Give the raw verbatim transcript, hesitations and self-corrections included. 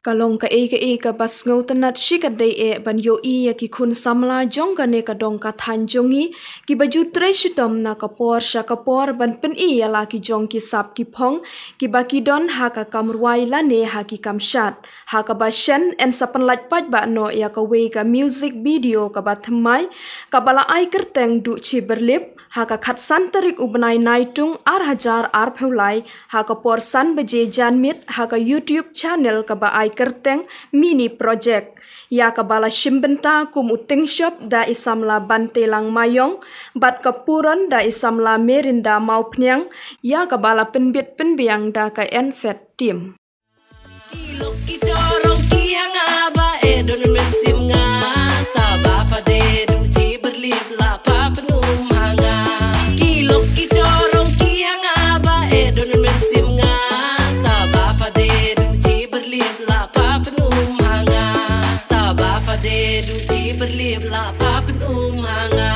Ka long kaei kaei kaba sngewtynnad shikatdei eh ban ïohi ïa ki khun samla jong kane ka dong ka thaiñ jong ngi, kiba ju trei shitom na ka por sha ka por ban pyni ïa la ki jong ki sap ki phong, kiba ki don ha ka kam rwai lane ha ki kam shad. Ha kaba shen yn sa pynlait paidbah noh ïa kawei ka music video kaba thymmai, kaba la ai kyrteng Duh Chi Byrlip, ha ka khatsan tarik u bnai Naitung ar hajar arphew lai, ha ka por san baje janmiet, ha ka YouTube channel kaba ai kyrteng Mini Project. Ïa kaba la shim bynta kum u tyngshop da i samla Bantelang Mayong, bad ka puron da i samla Merinda Mawphniang, ïa kaba la pynbit pynbiang da ka Enfet Team. Ki lok ki jorong ki hanga ba e don men sim nga. Ta ba pha de Duh Chi Byrlip la pha pynum hanga. Ki lok ki jorong ki hanga ba e don men sim nga. Ta ba pha de Duh Chi Byrlip la pha pynum hanga. Ta ba pha de Duh Chi Byrlip la pha pynum hanga.